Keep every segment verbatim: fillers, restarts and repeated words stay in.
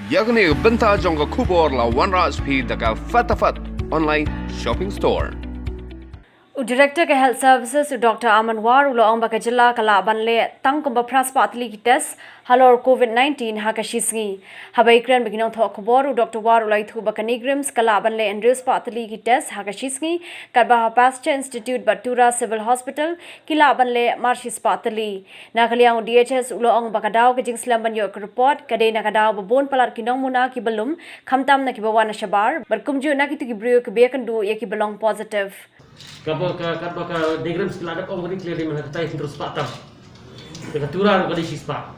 Ïa kane ka bynta jong ka khubor la wanrah sha phi da ka Fatafat Online Shopping Store. U Director ka Health Services, u Doctor Aman War, u la ong ba ka jylla ka lah ban leh tang kumba phra spah tylli ki test halor COVID nineteen ha ka shi sngi. Haba ïakren bad ki nongthoh khubor, u Doctor War u la ïathuh ba ka NEIGRIHMS ka lah ban leh hynriew spah tylli ki test ha ka shi sngi, katba ha Pasteur Institute bad Tura Civil Hospital ki lah ban leh mar shi spah tylli. Na ka liang u D H S u la ong ba ka daw ka jingslem ban ïoh ka report ka dei na ka daw ba bun palat ki nongmuna kiba lum, khamtam na kiba wan na shabar bad kumjuh na kito ki briew kiba ïakynduh ïa kiba long positive. Kaba ka, kaba ka NEIGRIHMS ki la dep ong very clearly mynta ka tai hynriew spah tam. Te ka Tura ruh ka dei shi spah.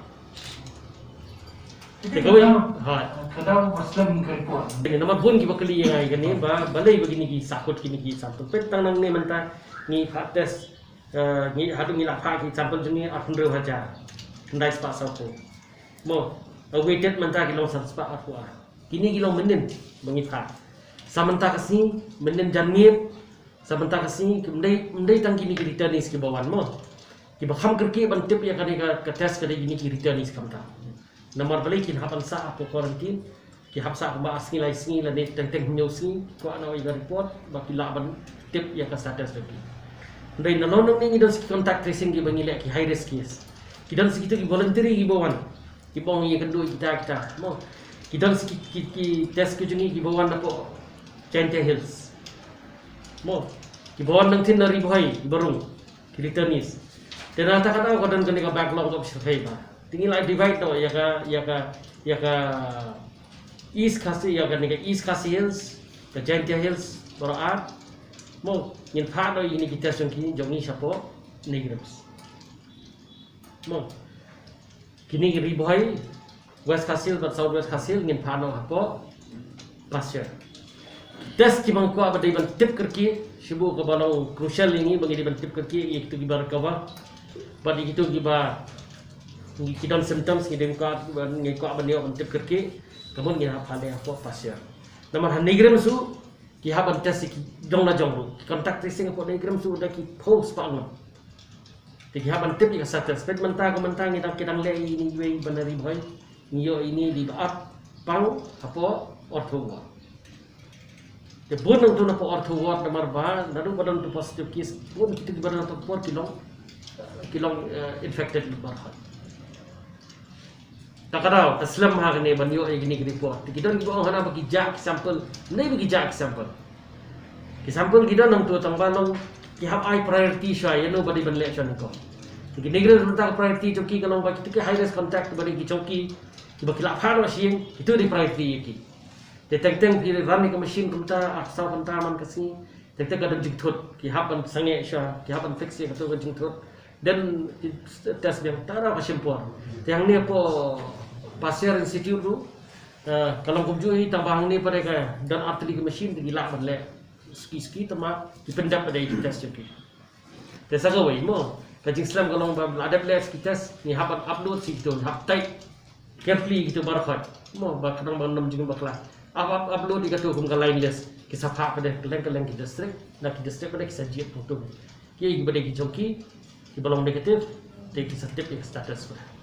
Te kawei, ha. Ka daw ba slem ka report. Namar bun kiba kylli ïa ngi kane ba balei ba kine ki sahkut kine ki sample. Peit tang nangne mynta ngi phah test, eh, ngi haduh ngi la phah ki sample jong ngi arphew hynriew hajar khyndai spah sawphew. Mo, awaited mynta ki long san spah arphew ar. Kine ki long mynnin ba ngi phah. Sa mynta ka sngi, mynnin janmiet, sa mynta ka sngi, ym dei, ym dei tang kine ki returnees kiba wan mo. Kiba kham kyrkieh ban tip ïa kane ka, ka test ka dei kine ki returnees khamtam. Namar balei kin hap ban sah hapoh quarantine, ki hap sah kumba ar sngi lai sngi lane teng teng hynñiew sngi, ki kwah noh ïa ka report, ba ki lah ban tip ïa ka status jong ki. Hynrei nalor nangne ngi don sa ki contact tracing kiba ngi leh ki high risk case. Ki don sa kito ki voluntary kiba wan. Kiba ong ïakynduh kita kita. Mo. Ki don sa ki, ki, ki test ki jong ngi kiba wan napoh Jaintia Hills. Mo. Kiba wan nangthin na Ri Bhoi, kiba rung. Ki returnees. Te na kata ka daw ka don kane ka backlog of survey ba. Te ngi la divide noh ïa ka, ïa ka, ïa ka East Khasi, ïa kane ka East Khasi Hills, ka Jaintia Hills, baroh ar. Mo, ngin phah noh ïa kine ki test jong ki, jong ngi shapoh NEIGRIHMS. Mo. Kine ki Ri Bhoi, West Khasi Hills bad South West Khasi Hills ngin phah noh hapoh Pasteur. Test kiba ngi kwah ba dei ban tip kyrkieh, shibun kaba long crucial ïa ngi ba ngi dei ban tip kyrkieh ïa kito kiba recover. Bad ïa kito kiba ngi, ki don symptoms ngi dei kwah, ngi kwah ban ïoh ban tip kyrkieh. Ka mut ngi hap phah leh hapoh Pasteur. Namar ha NEIGRIHMS ruh ki hap ban test ïa ki jong la jong ruh. Ki contact tracing hapoh NEIGRIHMS ruh da ki phew spah ngut. Te ki hap ban tip ïa ka status. Peit mynta ko mynta ngi dang, ki dang leh ïa ine iwei ba na Ri Bhoi. Ngi ïoh ine dei ba ap pang hapoh ortho ward. Te bun nangtu napoh ortho ward namar ba naduh ba don tu positive case bun kito kiba don tu por ki long, ki long, eh, infected baroh. Ta ka daw, ta slem ha kane ban ïoh ïa kine ki report. Te ki don kiba ong hana ba ki jah ki sample, ne ba ki jah ki sample. Ki sample ki don nangtu tang ba long ki hap ai priority shuwa ïa no ba dei ban leh shuwa nyngkong. Te ki NEIGRIHMS mynta ka priority jong ki ka long ba kito ki high risk contact ba dei ki jong ki, kiba ki lah phah noh sha ïing, kito dei priority ïa ki. Te teng teng ki run ïa ka machine kumta, ar saw kynta man ka sngi. Te te ka don jingthut, ki hap ban sangeh shuwa, ki hap ban fix ïa kato ka jingthut. Then ki test biang, ta ka daw ka shim por. Te hangne hapoh Pasteur Institute ruh, eh, ka long kumjuh hi tang ba hangne pat ka don ar tylli ki machine, te ki lah ban leh ski ski tang ba ki pyndep pat ïa ki test jong ki. Te sa kawei mo, ka jingslem ka long ba la dep leh ski test, ngi hap ban upload shi kito, ngi hap type carefully kito baroh khoit. Mo, ba ka dang ban nym jingbakla. Up, up, upload ïa kato kum ka line list. Ki sa phah pat kylleng kylleng ki district, na ki district pat ki sa jied photo. Ki, kiba dei ki jong ki, kiba long negative, te ki sa tip ïa ka status pat.